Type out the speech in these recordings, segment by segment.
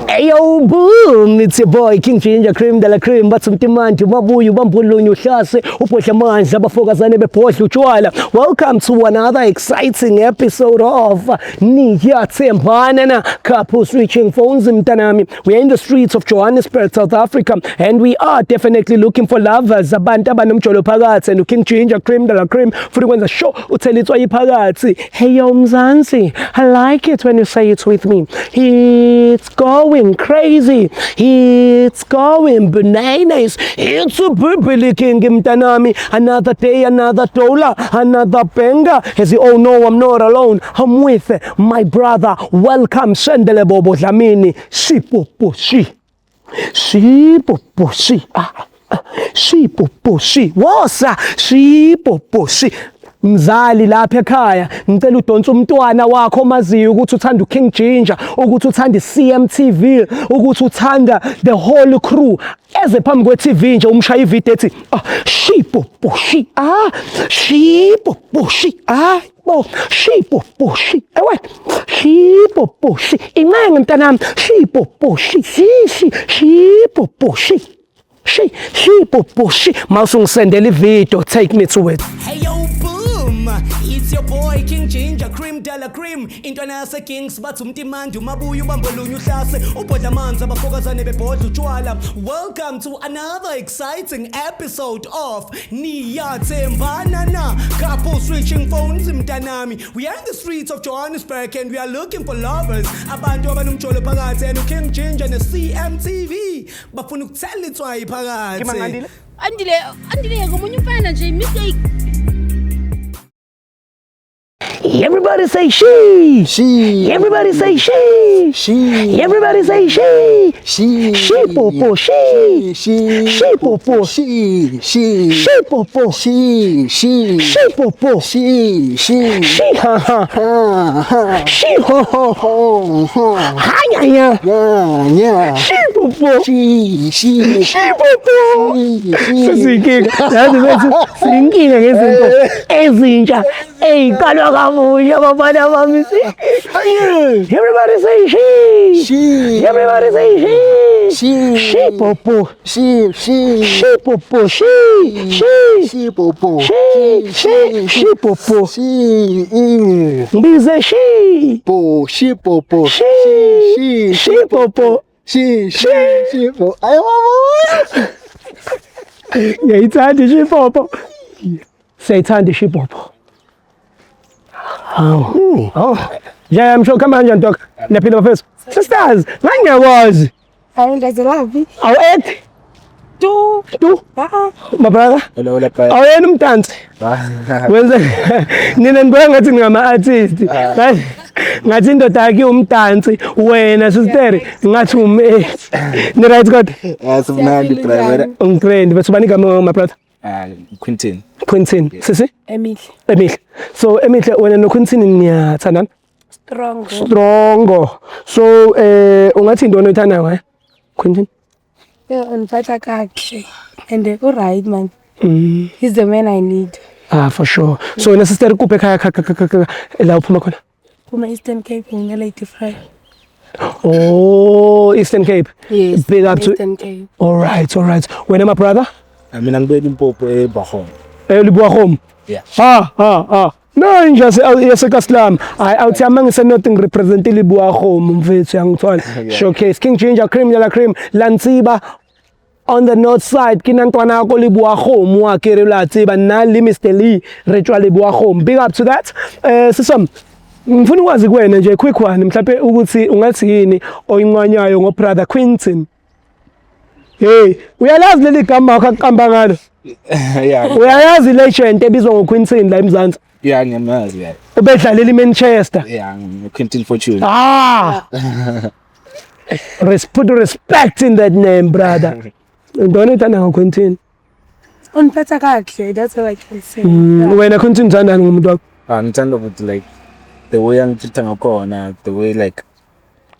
Ayo boom, it's your boy King Ginger Cream de la Cream, bathi umtimandi umabuye ubambulunye uhlase ubhodla amandla abafokazane bebhodla utshwala. Welcome to another exciting episode of Niyathembana na Couple Switching Phones, mntanami. We are in the streets of Johannesburg, South Africa, and we are definitely looking for lovers, abantu abanomjolo phakathi, and King Ginger Cream de la Cream futhi kwenza sure uthela itswayi phakathi. Hey yo Mzansi, I like it when you say it with me. It's going crazy. It's going bananas. It's a Billy King mntanami. Another day, another dollar, another banger. As you all know, I'm not alone. I'm with my brother. Welcome, Sendele Bobo Dlamini. Shipopo shi. Shipopo shi. Ah, ah. Shipopo shi. Wosa. Shipopo shi. Mzali lapha ekhaya, ngicela udonse umntwana wakho omaziyo ukuthi uthanda uKing Ginger, ukuthi uthanda iCMTV, ukuthi uthanda the whole crew, eze phambi kwe-TV nje, umshaya ividiyo ethi ah, shipopo shi, ah, shipopo shi, ah bo, shipopo shi, ewe, shipopo shi, incenge mntanami, shipopo shi, shi shi, shipopo shi, shi, shipopo shi. Mawusungisendela ividiyo, take me to it. Hey yo boom, it's your boy King Ginger Cream de la Cream, intwana yase Kings, bathi umtimandi umabuye ubambolunye uhlase ubhodla amanzi abafokazane bebhodla utshwala. Welcome to another exciting episode of Niyathembana na Couple Switching Phones, mntanami. We are in the streets of Johannesburg and we are looking for lovers, abantu abanomjolo phakathi, and King Ginger ne CMTV bafuna ukuthela itswayi phakathi. Ngimangandile. Andile, Andile ngomunye umfana nje, mistake. Everybody say she. She. Everybody say she. She. Everybody say she. She. She popo she. She. She popo. She. She. She popo. She. She. She popo. She. She. She ha ha. Ha ha. She ho ho. Ho ho. Ha ya ya. Yeah yeah. She popo. She. She. She popo. She. She. Sesiyinkinga. Yazi bethu siyinkinga ngezinto ezintsha ey'qalwa kabusha, bafana bami. Everybody say she. She. Everybody say she. She. She popo. She. She. She popo. She. She. She popo. She. She. She popo. She. E. Ngibize she. Po. She popo. She. She. She popo. She. She. She po. Ay mama. Ngiyayithanda ishipopo. Siyayithanda ishipopo. Hawu. Oh. Yeah, I'm sure kama kanjani, dog? Niyaphila bafethu? Sisters, ngangiyakwazi. Hayi, ndazelaphi? Awu act Tu. Tu Ah. My brother. Hola, hola, pa. Awuyena umdansi. Wenze nina nibona ngathi ningama-artist. Ngathi indoda yakhe umdansi, wena sister ngathi ume. Ni right kodwa? Ah, simnandi, driver. Ngigrand, bese ubani igama, my brother? Ah, Quintin. Quintin. Sisi? Emihle. Emihle. So Emihle, wena noQuintin niyathandana? Strong. Strongo. So ungathi intoni oyithandayo ngaye? Quintin? Yeah, undiphatha kakuhle. And u-right man. He's the man I need. Ah, for sure. So wena sister, kuphi ekhaya la uphuma khona? Kuma Eastern Cape, ngine-Lady Frere. Oh, Eastern Cape. Yes. Big up to Eastern Cape. All right. Wena, my brother? Ah, mina ngibuye Limpopo, eBahom. Libuwa. Yeah. Ah, ah, ah. No, nje yaseKaslam. Hayi, awuthi ama ngise-North ngirepresent iLebowakgomo mfethu, yangithola. Showcase King Ginger Cream de la Cream Lantsiba on the north side ke nantwana ko Lebowakgomo wa ke re la tseba nna le Mr Lee re tswa Lebowakgomo. Big up to that. Sisam, ngifuna ukwazi kuwena nje, quick one mhlawumbe, ukuthi ungathi yini oyincwanyayo ngo brother Quinton? Hey, uyalazi leli gama wakho aqamba ngalo? Yeah. Uyayazi legend ebizwa ngoQuinton la eMzansi? Yeah, ngiyamazi, yeah. Ubedlalela iManchester. Yeah, Quinton Fortune. Ah! Put respect in that name, brother. Ntoni ithanda ngoQuinton? Undiphatha kakuhle. That's all I can say. Wena Quinton, uthandani ngomuntu wakho? Ah, ngithanda ukuthi like the way angitreat ngakhona, the way like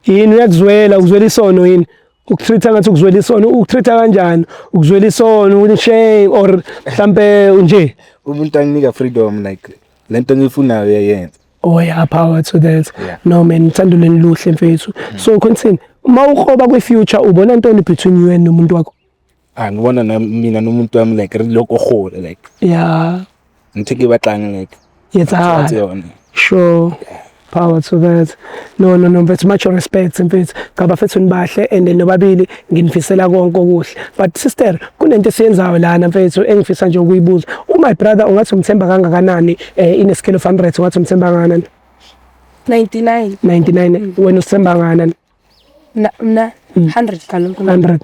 Yini, uyakuzwela, ukuzwela isono yini? Ukutreat ngathi ukuzwela isono, ukutreat kanjani? Ukuzwela isono, ukuthi shame or mhlambe nje? Umuntu anginika freedom, like lento engiyifunayo uyayenza. Oh yeah, power to that. Yeah. No man, uthando lweni luhle mfethu. So Quinton, Uma ukroba kwi-future ubona ntoni between you and nomuntu wakho? Ah, ngibona na mina nomuntu wami like re loko gola like Yeah. ntho e ke e batlang like Yetsana. tshwanetse yone. Sure. Power to that. No no no mfethu, much respect mfethu. Cha bafethu nibahle and nobabili nginifisela konke okuhle. But sister, kunento esiyenzayo lana mfethu engifisa nje ukuyibuza. My brother ungathi umthemba kangakanani in a scale of 100, ungathi umthemba kangakanani? 99. 99. Wena usithemba kangakanani? Mna 100 kaloku. 100.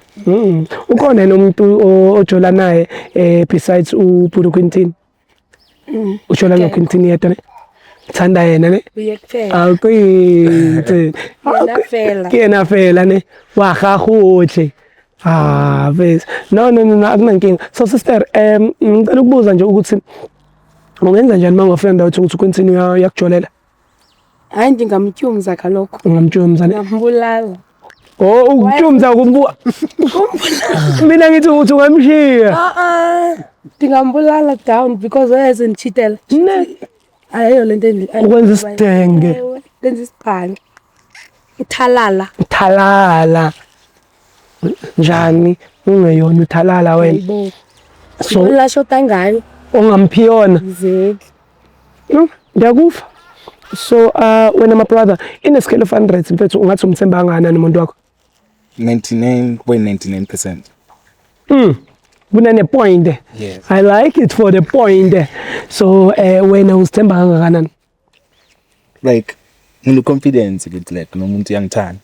Ukhona yena umuntu ojola naye besides uBudu Quintin? Ujola no Quintin yedwa ne? Thanda yena ne? Uye kuphela. Awuqinti. Yena fela. Ke yena fela ne? Wa gagotlhe. Ah, mfethu. No no no no, akunankinga. So sister, ngicela ukubuza nje ukuthi ungenza njani uma ungafika ukuthi uQuintin uyakujolela? Hayi, ndingamtyumza kaloku. Ungamtyumza ne? Ndingambulala. Oh, ukutyumza kumbuka. Mina ngithi ukuthi ungamshiya. Ah ah. Ndingambulala down because wayezonditshitela. Ne. Ayiyo le nto Ukwenza isidenge. Ewe, ndenza isiqhange. Uthalala. Uthalala. Njani ungeyona uthalala wena? Hayibo. So La shota ngayo. Ongamphi yona? Zeki. No, ndiyakufa. So wena my brother, in a scale of 100 mfethu ungathi umthemba kangakanani umuntu wakho? 99.99%. Kunane point. Yes. I like it for the point. So wena uzithemba kangakanani? Like ngine confidence ukuthi like nomuntu uyangithanda.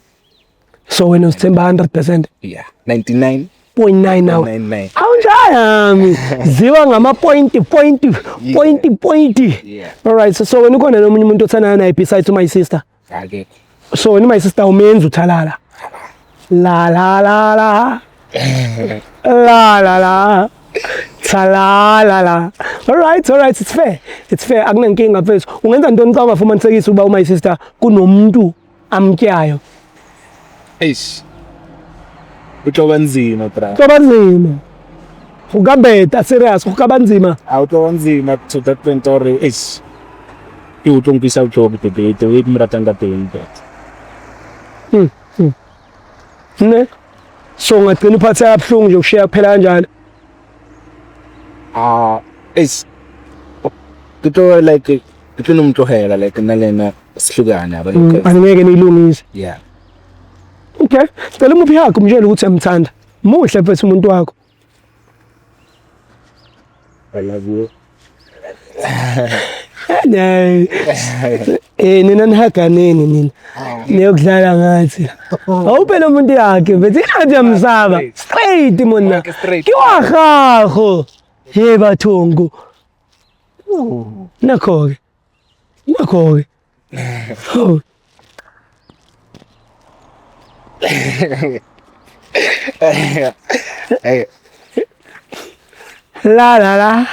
So wena uzithemba 100%? Yeah, 99. 0.9 now. 99. Awunjayami. Ziwa ngama point point point point. Yeah. All right, so wena ukhona nomunye umuntu othandana naye besides my sister? Akekho. So wena my sister umenza uthalala. La la la la. La la la. Thala la la. All right, all right, it's fair. It's fair. Akunankinga mfethu. Ungenza ntoni xa ungafumanisekisa uba my sister kunomuntu amtyayo? Eish. Utloba nzima bra. Kuba nzima. Go ka beta serious, go ka ba nzima. A utloba nzima to that point or eish. Ke o tlo nkisa botlhoko bebe the way ke mo ratang ka teng but. Ne? So ungagcina uphatheka kabuhlungu nje ukushiya kuphela kanjalo. Ah, eish. Ke tlo like ke tlo no mo tlohela like nna le yena sihlukane yabo. Angeke niyilungise. Yeah. Okay. Cela umuphi yakho umtshele ukuthi uyamthanda. Muhle mfethu umuntu wakho. I love you. Ne. Nina nihaganeni nina. Niyokudlala ngathi. Awuphela umuntu yakhe mfethu ingathi uyamsaba. Straight monna. Straight. Ke wa gago. He bathongo. Nakho ke. Nakho ke. Oh. Hey. La la la.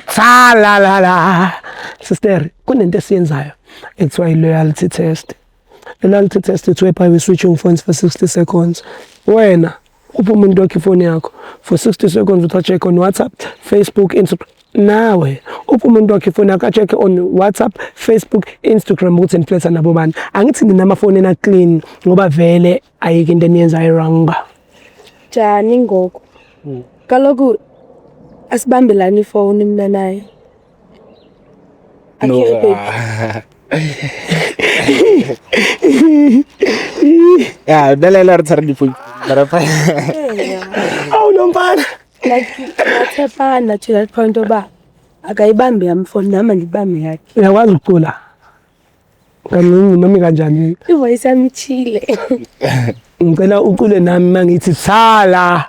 Cha la la la. Sister, kunento esiyenzayo ekuthiwa i-loyalty test. I-loyalty test it's whereby we switching phones for 60 seconds. Wena uphe umuntu wakho ifoni yakho for 60 seconds uthi check on WhatsApp, Facebook, Instagram. Nawe uphe umuntu wakho ifoni yakho a-check on WhatsApp, Facebook, Instagram ukuthi nifletha nabo bani. Angithi nina amafoni ena clean ngoba vele ayikho into eniyenzayo wrong. Njani ngoku? Kaloku asibambelani ifowuni mna naye. No. Akhe, baby. Yeah, nna le yena re tshwara difounu. Mara Awu nomfana. Like siyathepana to that point oba akayibambi yam ifowuni nam andibambi yakhe. Uyakwazi ukucula? Kancinci noma kanjani? Ivoice yam itshile. Ngicela ucule nami mangithi sala.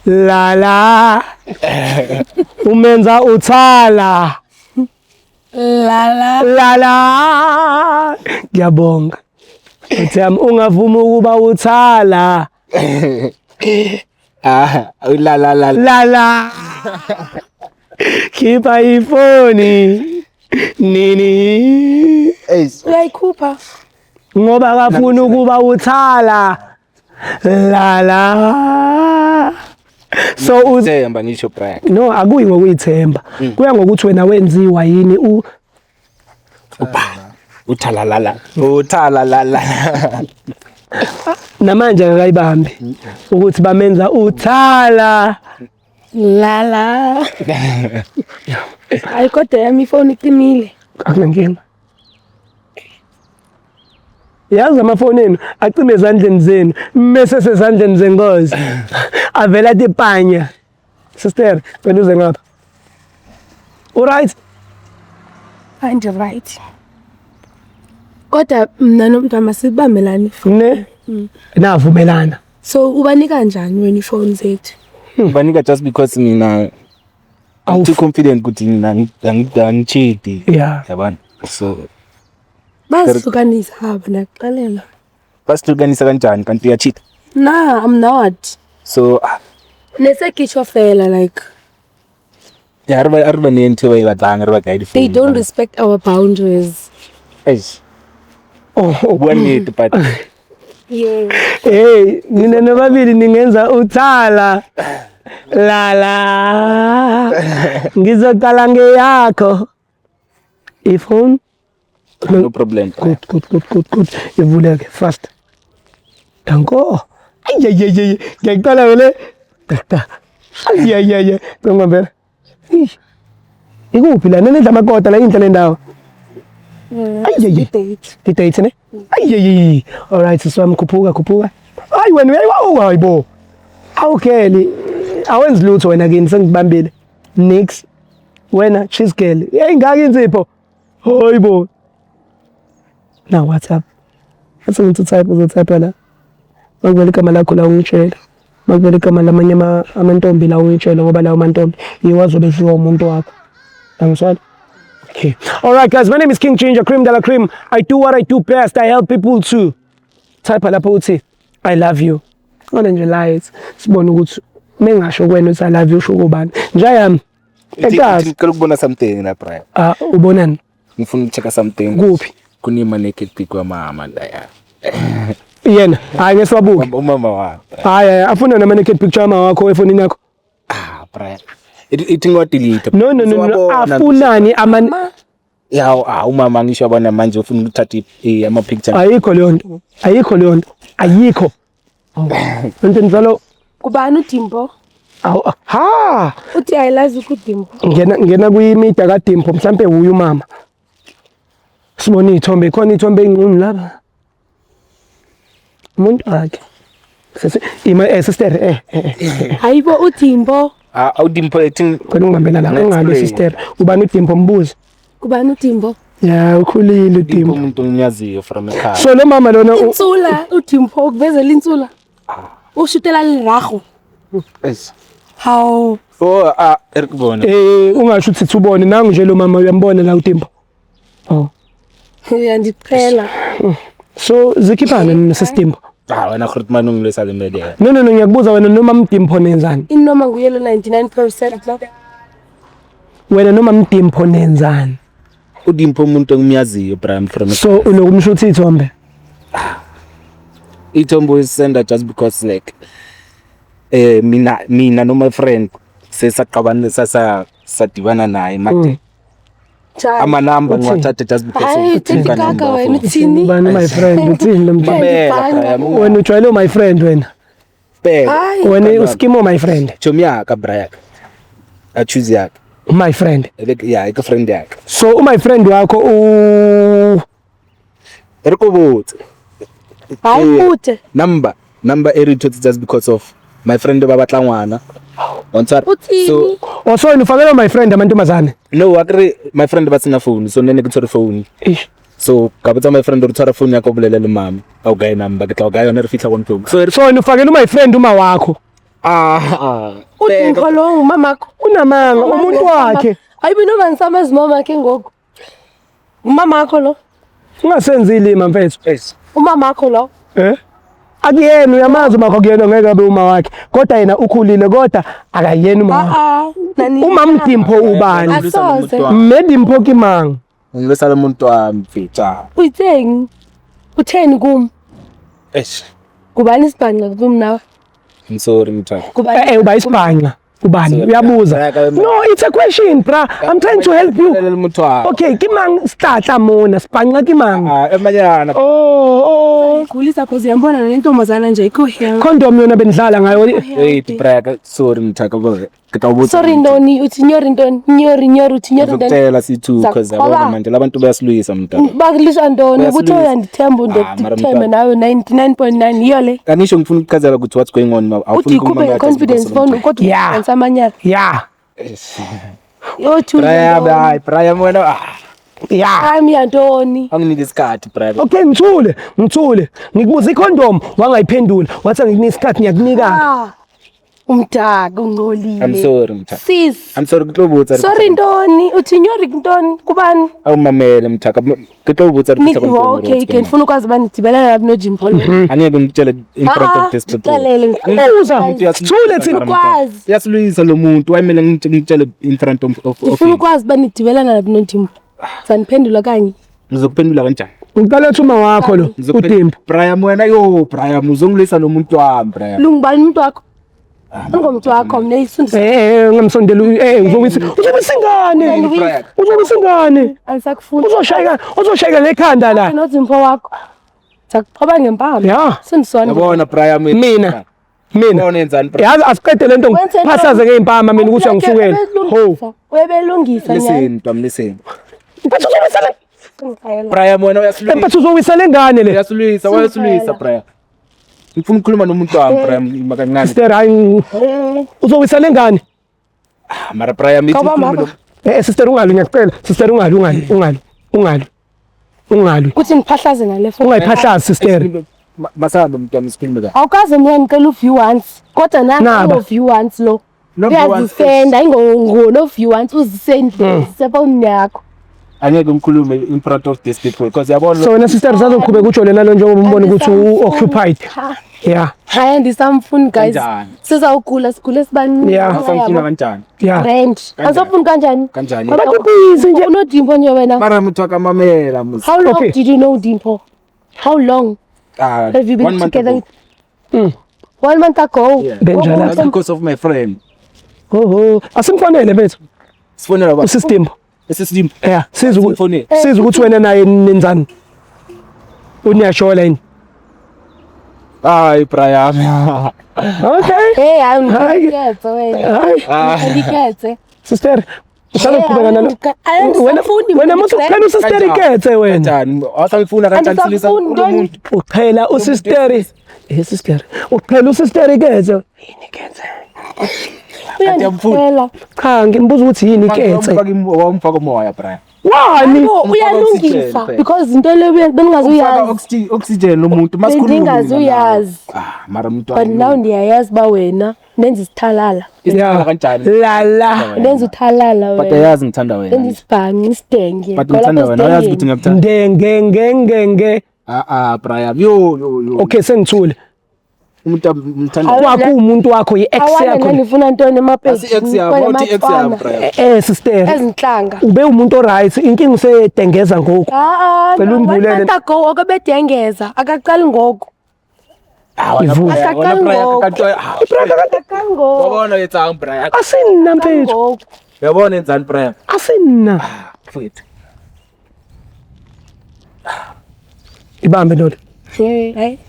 La la. Umenza uthala. La la. La la. Ngiyabonga. Uthi yami ungavuma ukuba uthala. Ah, la la la. La la. Khipha ifoni. Nini. Eish. Uyayikhupha. Ngoba akafuni ukuba uthala. La la. So Themba ngisho bra. No, akuyi ngokuyithemba. Kuya ngokuthi wena wenziwa yini u Uthalalala. Uthalalala. Namanje akayibambi ukuthi bamenza uthala. Lala. Hayi kodwa yami ifoni icimile. Akunankinga. Yazi amafoni enu acime ezandleni zenu mese sezandleni zenkosi. Avela athi panya. Sister, cela uze ngapha. Alright. Andi right. Kodwa mina nomntwana sibambelane. Ne? Navumelana. So ubanika kanjani wena ifoni zethu? Banika just because mina I'm too confident ukuthi mina angicheat. Yeah. Yabona. So Bazihlukanisa aba nakuxelela. basihlukanisa kanjani kanti uyacheat? Nah, I'm not. So Nesekisho fela like ya re ba re ba ne ntho e ba e batlang re ba kae they don't respect our boundaries. Eish. Oh, oh. Bua nnete but Yeah. Hey, nina nobabili ningenza uthala. Lala. Ngizoqala ngeyakho. Ifone. No problem. Good, good, good, good, good. Ivuleke fast. Danko. Ay ay ay ay. Ngiyakuqala vele. Dakta. Ay ay ay. Ngicela Ih. Ikuphi la? Nenidla amakota la inhle le ndawo. Ay ay ay. Date. Date ne? Ay ay ay. All right, sisi wami khuphuka khuphuka. Hayi wena uyayiwa hayibo. Awukheli. Awenzi lutho wena kini sengikubambile. Nix. Wena cheese girl. Hey ngaka insipho. Hayibo. Na WhatsApp. Athi ngithi type uzotype la. Makuvela igama lakho la ungitshela. Makuvela igama lamanye amantombi la ungitshela ngoba lawo mantombi yiwo azobe edliwa umuntu wakho. Angizwani? Okay. All right guys, my name is King Ginger Cream de la Cream. I do what I do best. I help people to type lapho uthi I love you. Ngale nje light sibone ukuthi mengasho kwena uthi I love you usho kubani. Nje yami. Ekazi. Ngicela ukubona something la Brian. Ah ubonani? Ngifuna ukuchecka something. Kuphi? Kunima naked pic kwamama la ya. Yena, hayi ngesiwabuke. Umama wami. Hayi hayi afuna nama naked picture ama wakho efonini yakho. Ah Brian. Ithi ngiwadelete. No no no no afunani ama Ya ah umama ngisho yabona manje ufuna ukuthatha ama picture. Ayikho leyo nto. Ayikho leyo nto. Ayikho. Into njalo Kubani uDimpo? Awu ha Uthi I love you kuDimpo. Ngena ngena kuyimida kaDimpo mhlambe uyu umama. Sibone iy'thombe khona iy'thombe ey'nqunu lapha. Umuntu wakhe. Sisi ima sister eh. Hayibo uDimpo. Ah uDimpo ethi Cela ungibambela la ungabe sister. Ubani uDimpo mbuze. Kubani uDimpo? Ya ukhulile uDimpo. Umuntu ongiyaziyo from ekhaya. So lo mama lona insula uDimpo ukuvezela insula. Ushutela lirago. Yes. Hawu. Oh ah erikubona. Eh ungasho ukuthi ubone nangu nje lo mama uyambona la uDimpo. Oh. Uyandiqhela. So zikhiphana nina sesiDimpo. Ah wena Grootman ungilwisa le mbele. No no no ngiyakubuza wena noma Mdimpho nenzani? Inoma nguye lo 99% lo. Wena noma Mdimpho nenzani? uDimpho umuntu engimyaziyo Brian from So unokumshutha ithombe. Ithombe uyisenda just because like mina no my friend sesaqabana sasa sadibana naye manje. Ama number ngiwathatha just because Hayi uthi kaka wena uthini? Bani my friend uthini lo mntwana? Wena ujwayele my friend wena. Bheka. Wena uskimo my friend. Chomi yakhe Brian. A choose yakhe. My friend. Yeah, ike friend yakhe. So my friend wakho u Erikobotse. Hayi futhi. Number erithotse just because of my friend ba batla ngwana. So also ufakela my friend amantombazane. No, akre my friend ba tsena phone so nene ke tshwere phone. Eish. So ka botsa my friend re tshwara phone ya ka bolela le mama. Au gae number ke tla ga yona re fihla go ntlong. So ufakela my friend uma wakho. Ah. UDimpo lo umamakho. Unamanga umuntu wakhe. Hayibo noma ngisamazi mama ke ngoku. Umamakho lo. Ungasenzi ilima mfethu. Yes. Umamakho lo. Eh? Akuyena uyamazi umakho kuyena ngeke abe uma wakhe kodwa yena ukhulile kodwa akayena uma wakhe. Uma Mdimpho ubani? Asoze. Mmedimpho ke mang? Ngilwisa umuntu wami mfethu. Utheni? Utheni kum? Eish. Kubani isibhanqa kum nawe? I'm sorry mthana. Kubani? Uba isibhanqa. Ubani uyabuza? No, it's a question, bra. I'm trying to help you. Okay, ke mang stata mona? Spanqa ke mang? Ah, emanyana. Oh, oh. Gulisa cause uyambona nentombazana nje ikho here. Condom yona benidlala ngayo. Wait, bra, sorry mthaka bo. Ke tla o botsa. Sorry ntoni, uthi nyori ntoni? Nyori nyori uthi nyori ntoni? Ngizokutshela sithi cause yabona manje labantu bayasilwisa mntana. Bakuliswa ntoni? Ukuthi Bayasilwisa. uyandithemba Ah, mara ndikuthembe mntwana. nawe 99.9 yiyo le. Kanisho ngifuna ukuchazela ukuthi what's going on. Uthi Awufuni ikhuphe ukumamela just nge-confidence because of phone umntwana. kodwa Yeah. udansa amanyala. Yeah. Yothi Brian, hayi Brian wena ah Yeah. Ami yantoni? anginike isikhathi Brian. Okay, ngithule, ngithule. Ngikubuza icondom wangayiphendula. Wathi angikunika isikhathi ngiyakunika. Ah. Umdaka ungcolile. I'm sorry mthaka. Sis. I'm sorry ke tlo botsa. Sorry ntoni? Uthi nyori ntoni? Kubani? Awumamele mthaka. Ke tlo botsa re Ni okay, ke ndifuna ukwazi uba nidibelana naphi noJim Paul. Angeke ngikutshele in front of this people. Ndixelele Buza. Thule thina. Ukwazi. Uyasilwisa lo muntu wayemele ngitshele in front of Ndifuna him. ukwazi uba nidibelana naphi noJim. Sandiphendula kanye. Ngizokuphendula kanjani? Ngiqala ethi uma wakho lo uDimpo. Brian wena yo Brian uzongilwisa nomuntu wami Brian. Lungubani umuntu wakho? Ungomntu wakho mna isundisa. Eh, ngamsondela uzobisa uzobisa ingane. Uzobisa ingane. Andisakufuni. Uzoshayeka, uzoshayeka lekhanda la. Nozimpo wakho. Sakuqhoba ngempama. Yeah. Sindiswana. Yabona Brian Mina. Mina. Yabona enzani Brian? Yazi asiqede lento ngiphasaze ngeimpama mina ukuthi angisukele. Ho. Uyabelungisa nyani. Listen Tom listen. Mfethu uzowisa le Brian wena uyasilwisa. mfethu uzowisa lengane le. Uyasilwisa, uyasilwisa Brian. Ngifuna ukukhuluma nomuntu wami Brian makancane. Sister hayi uzowisa lengane. Mara Brian mithi Qhoba ngikhulume mama. no Eh sister ungalwi ngiyacela. Sister ungalwi ungalwi ungalwi ungalwi. Ungalwi. Kuthi ngiphahlaze ngale phone. Ungayiphahlazi sister. Masambe mntu wami sikhulume kahle. Awukaze mina ngicela u-view once. Kodwa Naba. nangu view once lo. No view once. Uyazisenda ingongo view once uzisendile sefoni yakho. Angeke ngikhulume in front of these people because yabona So wena sister usazoqhubeka ujole nalo njengoba umbona ukuthi u-occupied. Yeah. Hayi andisamfuni guys. Kanjani? Sizawugula sigule sibaningi. Yeah. asamfuna kanjani? Yeah. Rent. Asafuni kanjani? Kanjani? Abantu busy nje. Unodimpo nje wena. Mara muthu akamamela musi. How long Okay. did you know Dimpo? How long Ah, have you been one month together? ago. 1 month ago. Yeah. Benjalo. That's because of my friend. Oh, asimfonele bethu. Sifonela ba? Usistimbo. Esisidimpo. Yeah, siza ukuthi Asimfonele. siza ukuthi wena naye nenzani. Uniyashola yini? Hayi Brian. Okay. Hey, hayi Hayi. ungikhethe wena. Hayi, Ungikhethe. sister. Usazoqhubeka nalo. Wena Andisafuni wena mase uqhela usister ikethe wena. Kanjani? Awusamfuna kanjani silisa Andisafuni ntoni. umuntu? Uqhela usister. Eh sister. Uqhela usister ikethe. Yini ikethe? Uyandicela. Cha, ngimbuza ukuthi yini ikethe. Wamfaka umoya Brian. Wani? No, uyalungisa oxygen, because into le Umfaka bendingazuyazi. oxygen lo muntu masikhuluma. Bendingazuyazi. Ah, mara umuntu But now ndiyayazi uba wena nenza isithalala. Yeah. kanjani? La la. Nenza uthalala But wena. ayazi ngithanda Nenza wena. isibhangi isidenge. But ngithanda wena, ayazi ukuthi ngiyakuthanda. Ndenge nge nge. Ah ah Brian. Yo yo yo. Okay, sengithule. Umuntu amthanda. Kwakho umuntu wakho i-ex Awana yakho. ndandifuna ntoni Asi ex yami, uthi ex yami Brian. Eh sister. Ezintlanga. Ube umuntu oright, inkinga usedengeza ngoku. Ah, Cela ungivulele. One month ago okebedengeza akaqali ngoku. Ivuka. Akaqali ngoku. Akaqali ngoku. Yabona yenzani Brian? Asinna mfethu. Ngoku. Yabona yenzani Brian? Asinna. Mfethu. Ibambe ndoda. Hey, hayi.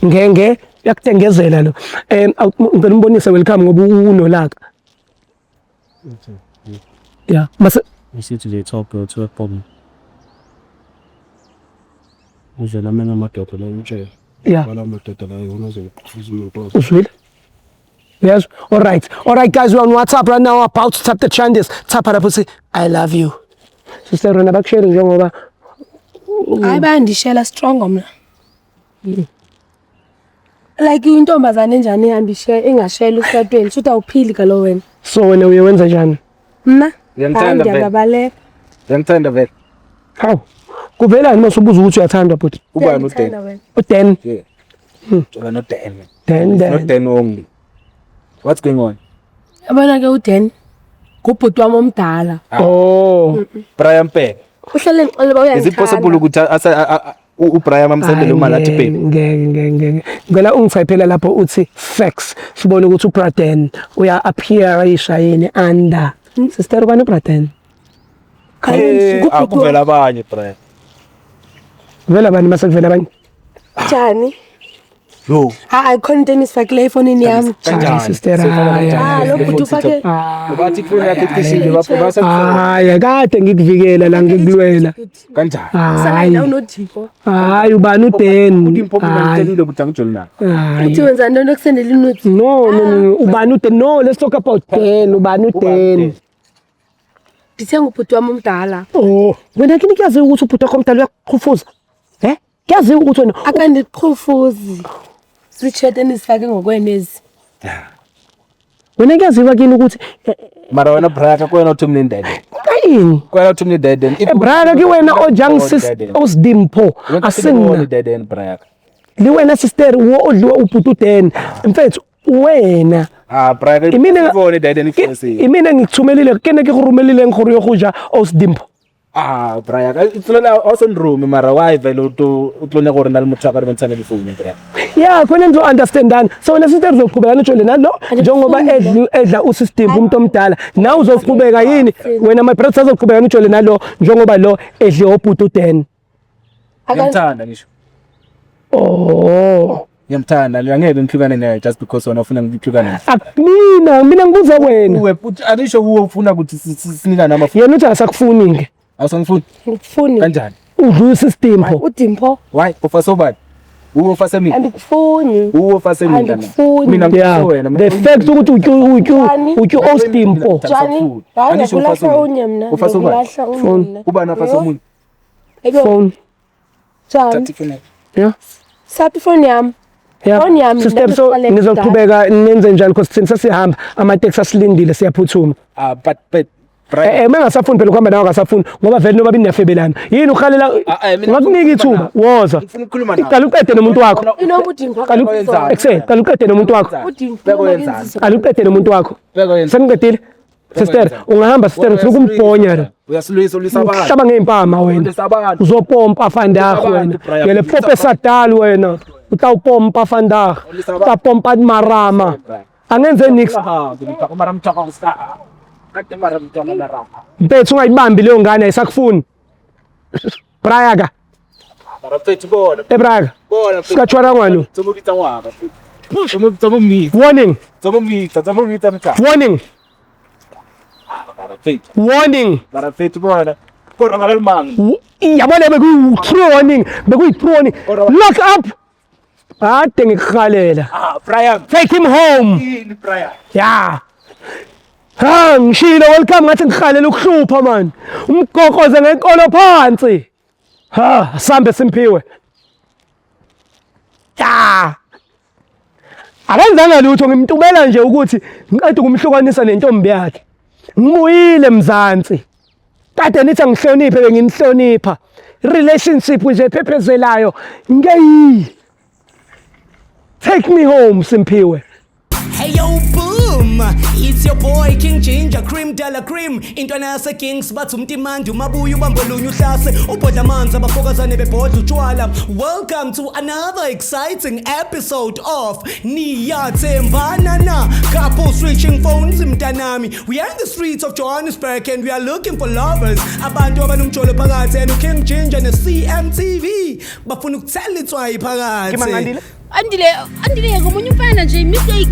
Ngenge uyakutengezela lo. Ngicela umbonise welcome ngoba unolaka. Yeah, mase Isithi nje top girl to a problem. Indlela mina amadoda la ngitshela. yeah. Wala madoda la yona azokuqhuza umuntu. Uzwile? Yes. All right. All right guys, we're on WhatsApp right now about to tap the changes. Tap lapho uthi I love you. Sister wena bakushare njengoba Hayi bayandishela strong mna. Like intombazane enjani ehamba engashela usatweni shuthi awuphili kalo wena. So wena uye wenza njani? Mna Uyangithanda hayi vele. ndiyababaleka. Uyangithanda vele. Hawu. Kuvelani mase ubuza ukuthi uyathandwa bhuti? Ubani Uyangithanda uDan? wena. uDan. Yeah. Jola no Dan. Dan Not Dan. Dan only. What's going on? Yabona ke uDan ngubhuti wami omdala. Oh. Brian Peck. Uhlele ngixolela uba Is it possible uyangithanda. ukuthi UBrian amsendele imali athi babe. Ngeke, ngeke, ngeke. Ngicela ungithayiphela lapho uthi facts, sibone ukuthi uBraden uya appear ishayini under sister ubani uBraden. Akuvela abanye, Brian. Vela bani mase kuvela abanye? Njani? Yo. Hayi, khona into enisifakile efonini yami. Hayi, sister, hayi. Ah, lo bhuti ufake. Bathi ifoni yakhe icishile base. Hayi, kade ngikuvikela la, ngikulwela. Kanjani? Hayi. Unodiko. Hayi, ubani uDen? Udimpho mina Hayi. ngitshelile ukuthi angijoli naye. Hayi. Uthi wenza ntoni ekusendela i-nudes? No, no, no, ubani uDen? No, let's talk about Den. Ubani uDen? Ndithe ngubhuti wami omdala. Oh, wena kini kuyaziwa ukuthi ubhuti wakho omdala uyakuqhufuza, eh, kuyaziwa ukuthi wena Akandiqhufuzi. Zii-chat enizifake ngokwenu ezi. Wena kuyaziwa kini ukuthi Mara wena Brian, ka wena uthi mina ndede. Kayini? Kwena uthi mina dede. Brother, ke wena o jang sis osdimpho asinna Dede Brian. Le wena sister wo odliwa ubhuti uDen, mfethu wena. Ah Brian, Imina ibone dede ni first. Imina ngikuthumelile ke ne ke go romelileng gore yo go ja osdimpho. Ah Brian, itlola awusendrumi mara why vele uto utlone gore na le motho a ka re bentshane le phone, Brian. Yeah, khona nizo understandana. So wena sister uzoqhubeka nijole nalo njengoba edla usisdimpho umuntu omdala, nawe uzoqhubeka yini wena, my brother, uzoqhubeka nijole nalo njengoba lo edle ubhuti uDen? Ngiyamthanda ngisho. Oh. Ngiyamthanda, angeke ngihlukane naye just because wena ufuna ngihlukane naye. Akumina, mina ngibuza wena. Uwe futhi anisho uwe ufuna ukuthi sinikane amafoni. Yena uthi akasakufuni ke. Awusangifuni? Ngikufuni. Kanjani? Udla usisdimpho. Udimpho. Why? Ufase ubani? Uwe ufase mina. Andikufuni. Uwe ufase mina. Andikufuni. Mina Yeah, ngifuna wena. the fact ukuthi utyu Njani? utyu osdimpho. Njani? Hayi, Anisho ufase ngiyakulahla omunye. unye mna. Ufase ubani? Ngiyakulahla unye Phone. mna. Ubani afase Yho. omunye? Ayibo, Phone. Njani? Thatha ifoni yakho. Yeah. Saphi ifoni yami? Yeah. Phone yami, Sister, so ngiqale nizoqhubeka nenze njani, because thina sesihamba, amateksi asilindile, siyaphuthuma. Ah but Brian. Eh, mengasafuni phela ukuhamba nawe, akasafuni ngoba vele noba biniyafebelana. Yini uhalela? Ah, eh, mina Ngakunika ngifuna ithuba. ukukhuluma Woza. Ngifuna ukukhuluma nawe. Qala uqede nomuntu wakho. Inoba uDimpho. Qala ekse, qala uqede nomuntu wakho. UDimpho. Bekwenzani? Qala uqede nomuntu wakho. Bekwenzani? Sengiqedile. Sister, ungahamba sister, ngifuna ukumbhonya la. Uyasilwisa, ulwisa abantu. Uhlaba ngey'mpama wena. Ulwisa abantu. Uzopompa vandag Ulwisa wena. abantu, Brian. Yele pope sadal wena. Utawupompa vandag. Ulwisa abantu. Utapompa marama. Brian. Angenze nix. Mara mthaka usta. Kade mara mthaka mara. Mfethu, ungayibambi leyo ngane, ayisakufuni. Brayaka, Mara mfethu bona. ebrayaka. Bona mfethu. Sikatshwara ngwano. Tsomo bitsa ngwaka. Tsomo tsomo mitsa. Warning, Tsomo mitsa, tsomo mitsa mthaka. warning, Mara mfethu. Warning. Mara mfethu bona. Kodwa ngaleli manga. Yabona bekuyi true warning, bekuyi true warning. Lock up. Ade ngikuhalela. Ah Brian. Take him home. Yini Brian? Ya. Ha, ngishilo welcome, ngathi ngihalela ukuhlupha man. Umgoqoze ngenkolo phansi. Ha, sambe simphiwe. Ya. Akenzanga lutho, ngimtubela nje ukuthi ngiqeda ukumhlukanisa nentombi yakhe. Ngibuyile Mzansi. Kade nithi angihloniphe, benginihlonipha. Relationship nje phephezelayo. Ngeyi. Take me home, Simphiwe. Hey yo, boom! It's your boy King Ginger Cream Della Cream. Intwana yase Kings bathi umtimandi umabuya ubambolunye uhlase ubhodla amanzi abafokazane bebhodla utshwala. Welcome to another exciting episode of Niyathembana Na. Couple switching phones mntanami. We are in the streets of Johannesburg and we are looking for lovers. Abantu abanomjolo phakathi and King Ginger ne CMTV bafuna ukuthela itswayi phakathi. Andile, Andile, ngomunye umfana nje mistake.